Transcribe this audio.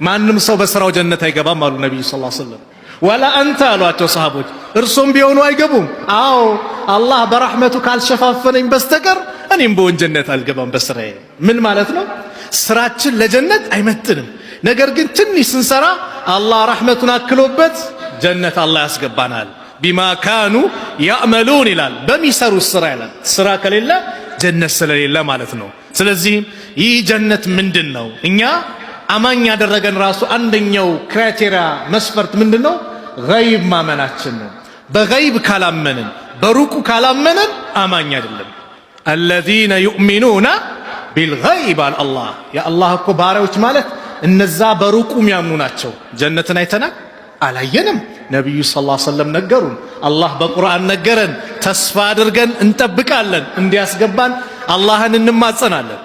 ማንም ሰው በስራው ጀነት አይገባም አሉ ነቢዩ صلى الله عليه وسلم። ولا أنت አሏቸው ሰሃቦች፣ እርሶም ቢሆኑ አይገቡም። አዎ፣ አላህ በረሕመቱ ካልሸፋፈነኝ በስተቀር እኔም በሆን ጀነት አልገባም በስራዬ። ምን ማለት ነው? ስራችን ለጀነት አይመጥንም። ነገር ግን ትንሽ ስንሰራ አላህ ረሕመቱን አክሎበት ጀነት አላህ ያስገባናል። بما كانوا يعملون ይላል፣ በሚሰሩት ስራ ይላል። ስራ ከሌለ ጀነት ስለሌለ ማለት ነው። ስለዚህም ይህ ጀነት ምንድን ነው? እኛ አማኝ ያደረገን ራሱ አንደኛው criteria መስፈርት ምንድን ነው? ገይብ ማመናችን ነው። በገይብ ካላመንን፣ በሩቁ ካላመንን አማኝ አይደለም። الذين يؤمنون بالغيب አለ አላህ። የአላህ እኮ ባሪያዎች ማለት እነዛ በሩቁ የሚያምኑ ናቸው። ጀነትን አይተናል? አላየንም። ነቢዩ صلى الله عليه وسلم ነገሩን። አላህ በቁርአን ነገረን። ተስፋ አድርገን እንጠብቃለን። እንዲያስገባን አላህን እንማጸናለን።